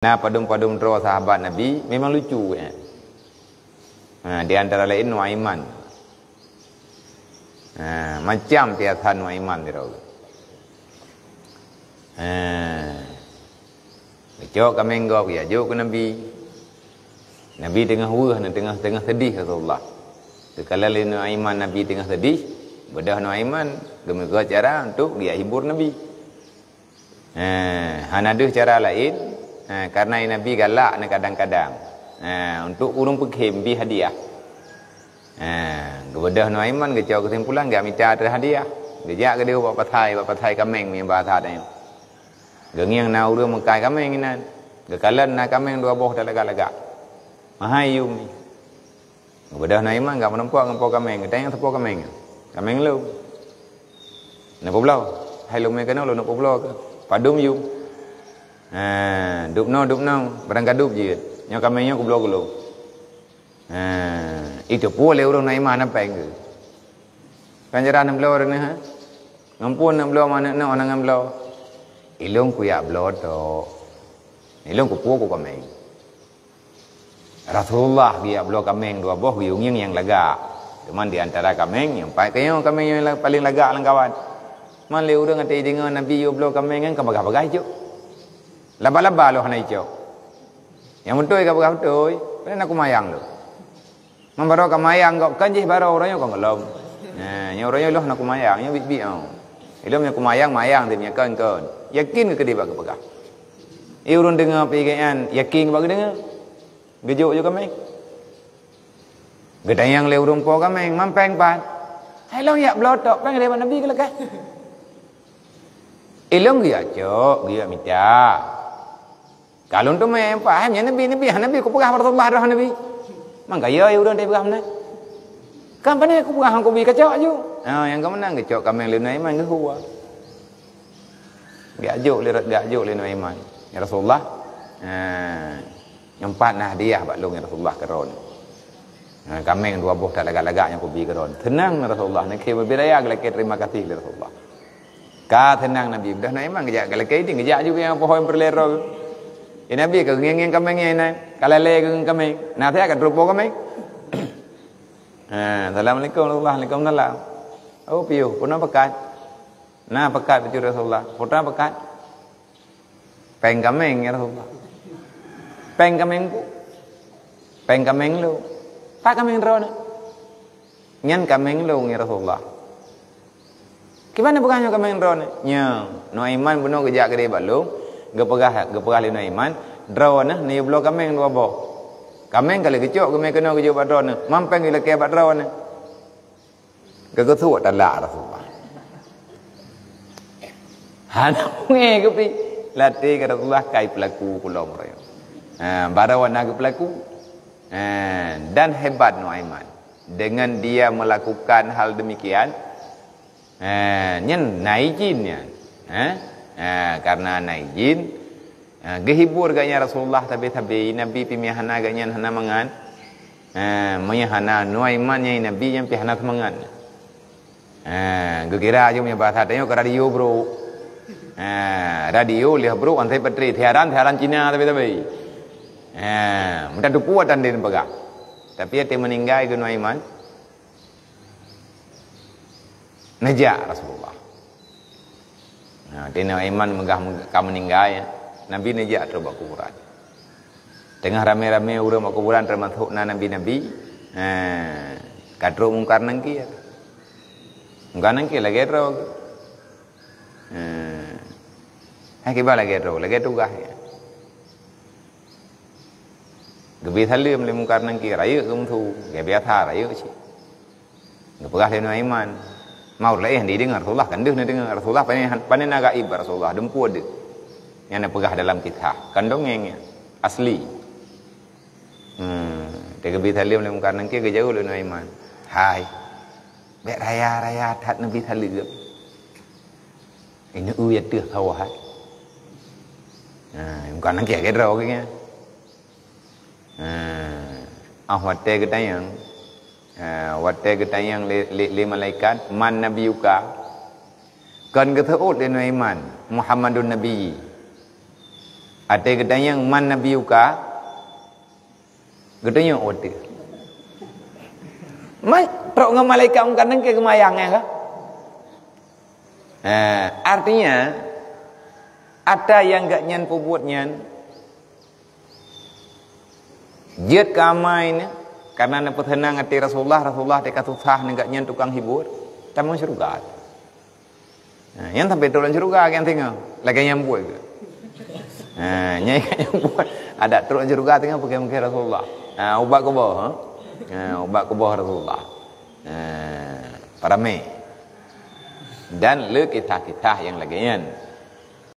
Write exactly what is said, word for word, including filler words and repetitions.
Na padum-padum droe sahabat Nabi memang lucu, eh. Ha, di antara lain Nuaiman. Ha, macam biasa Nuaiman sidroe. Ha. Geucok kaméng gob, geujak jok keu Nabi. Nabi teungoh weueh, teungoh, teungoh seudeh Rasulullah. Geukalon lé Nuaiman Nabi teungoh seudeh, beudôh Nuaiman geumeugot cara untuk geujak hibur Nabi. Eh, hana deuh cara laén, eh, karena Nabi galak na kadang-kadang. Eh, untuk ureuëng peukhém bi hadiah. Eh, geubeudôh Nuaiman geucok keusimpulan geujak mita ateueh hadiah. Geujak geudeh bak pasai, bak pasai kaméng meunyoe bahasa tanyoe. Geungieng na ureuëng meukai kaméng inan. Geukalon na kaméng dua boh talagak-lagak. Mahai yum. Geubeudôh Nuaiman gak meurumpok ngon po kaméng, geutanyong sapo kaméng. Kaméng lôn. Neupubloe. Hai lôn mé keunoe lôn neupubloe keuh. Padum yum. Ha, dubnoe, dubnoe, barang ka dub jeuet. Nyoe kaméng nyoe kubloe keu lôn. Ha, iteupeue lé ureuëng Nuaiman na péng keuh. Kan jarah neubloe droeneuh, ha? Ngon peue neubloe, ma aneuk nyoe hana ngon bloe? Ilôn kuyak bloe tok. Ilôn kupeue ku kaméng. Rasulullah geujak bloe kaméng dua boh, geuyue ngieng nyang lagak. Teuma di antara kaméng nyang paih keunyoe kaméng nyang la-, paleng lagak lam kawan. Man lé ureuëng até jideungoe Nabi yue bloe kaméng nyan ka bagah-bagah icok. Laba-laba lôn hana icok. Nyang beutôi ka bagah beutôi, padahai na kumayang lôn. Man barô ka mayang gob kan jih barô uroe nyoe kon gohlom. Nah, nyoe uroe nyoe lôn hana kumayang, nyoe biet-biet, oh. Ilôn nyoe kumayang, mayang deh nyoe kon, kon. Yakin keu keudeh bak geupeugah. Ié ureuëng deungoe pih gét nyan, yakin bak geudeungoe. Geujok ju kaméng. Geutanyong lé ureuëng po kaméng, "Man péng pat?" "Hai lôn yak bloe tok, péng lé bak Nabi keuleukah." Ilôn geujak cok, geujak mita. Ka lôn teumé, "Pat hai nyan Nabi, Nabi, hana Nabi kupeugah bak Rasulullah droe Nabi." Man ka yo ureuëng teupeugah meunan. Kan pane kupeugah hana kubi kacok ju. Ha, nyang ka meunan geucok kaméng lé Nuaiman geuhuwa. Geujak jok lé, geujak jok lé Nuaiman. "Ya Rasulullah, ha, nyoe pat na hadiah bak lôn ya Rasulullah keudroe." Ha, kaméng dua boh talagak-lagak nyang kubi keudroe. Seunang Rasulullah, neukhém bubé raya geulakée terima kasih lé Rasulullah. Ka seunang Nabi, beudôh Nuaiman geujak geulakée idin, geujak ju nyang poh nyang peureulée droe. Ya Nabi ka ngieng-ngieng kaméng nyan inan, ka lalée keu kaméng. Nah, saya ka teureupo kaméng. Ha, "Assalamualaikum warahmatullahi wabarakatuh." "Waalaikumsalam." "Oh, piôh, peue na peukat?" "Na peukat bacut Rasulullah." "Peue na peukat?" "Péng kaméng, ya Rasulullah." "Péng kaméng peue?" "Péng kaméng lôn." "Pat kaméng droeneuh?" "Nyan kaméng lôn, ya Rasulullah." "Kiban neupeugah nyoe kaméng droeneuh?" "Nyoe, Nuaiman bunoe geujak keudeh bak lôn, geupeugah, geupeugah lé Nuaiman, droeneuh neuyue bloe kaméng dua boh. Kaméng ka lheueh geucok geumé keunoe geujok bak droeneuh, man péng geulakée bak droeneuh." Ka geuseuôt talak Rasulullah. Hana mungé keupi. Latée ka Rasulullah kai peulaku kulom royong. Ha, barô na geupeulaku. Ha, dan hebat Nuaiman. Dengan dia melakukan hal demikian, ha, nyan na izin nyan. Ha? Ha, karena na izin, ha, geuhibur gobnyan Rasulullah sabe-sabe, Nabi pih meunyo hana gobnyan hana mangat. Ha, meunyo hana Nuaiman nyang Nabi nyan pih hana seumangat. Ha, geukira jih meunyo bahasa tanyoe keu radio brôk. Ha, radio lheueh brôk, ansai peutri, siaran, siaran Cina sabe-sabe. Ha, meutateupeue tan deh neupeugah. Tapi até meuninggai geuh Nuaiman, neujak Rasulullah. Nah, até Nuaiman meugah, meugah ka meuninggai, Nabi neujak trok bak kuburan. Teungoh ramé-ramé ureuëng bak kuburan, teumasok na nabi-nabi, ha, ka trok Mungkar Nangkir. Mungkar Nangkir lagée droe. Ha. Hai kiban lagée droe, lagée tugaih. Geubri saleuem lé Mungkar Nangkir, rayeuk geumeusu, lagée biasa rayeuk cit. Geupeugah lé Nuaiman, "Mawöt laén dideungoe Rasulullah, kan deuh neudeungoe Rasulullah, pane, pane na gaib Rasulullah, dumpeue deuh." Nyan neupeugah dalam kisah, kan dongeng nyan, asli. Hmm, teugeubri saleuem lé Mungkar Nangkir geujaweueb lé Nuaiman, "Hai, bék raya-raya that neubri saleuem. Ineuk eu ateueh kawah hai." Ha, Mungkar Nangkir lagée droe geuh nyan. Ha, ah watée geutanyong, ha, watée geutanyong lé, lé, lé malaikat, "Man nabiyuka?" Kon geuseuôt lé Nuaiman, "Muhammadun Nabi." Até geutanyong, "Man nabiyuka?" Geutunyok watèe. Mai trok ngon malaikat mungkar nangkée geumayang, ya kan? Nah, artinya, ata nyang geuh nyan peubuet nyan, jeuet keu amai nyan, karena neupeuseunang até Rasulullah, Rasulullah teuka susah nyan geuh nyan tukang hibur, tamong syeuruga. Ha, nyan sampai trok lam syeuruga nyang singoh, lagée nyang buet keu. Ha, nyan nyang buet. Adak trok lam syeuruga singoh peuke-peuke Rasulullah. Ha, ubat kuboh, ha. Ha, ubat kuboh Rasulullah. Ha, paramé. Dan le kisah-kisah nyang lagée nyan.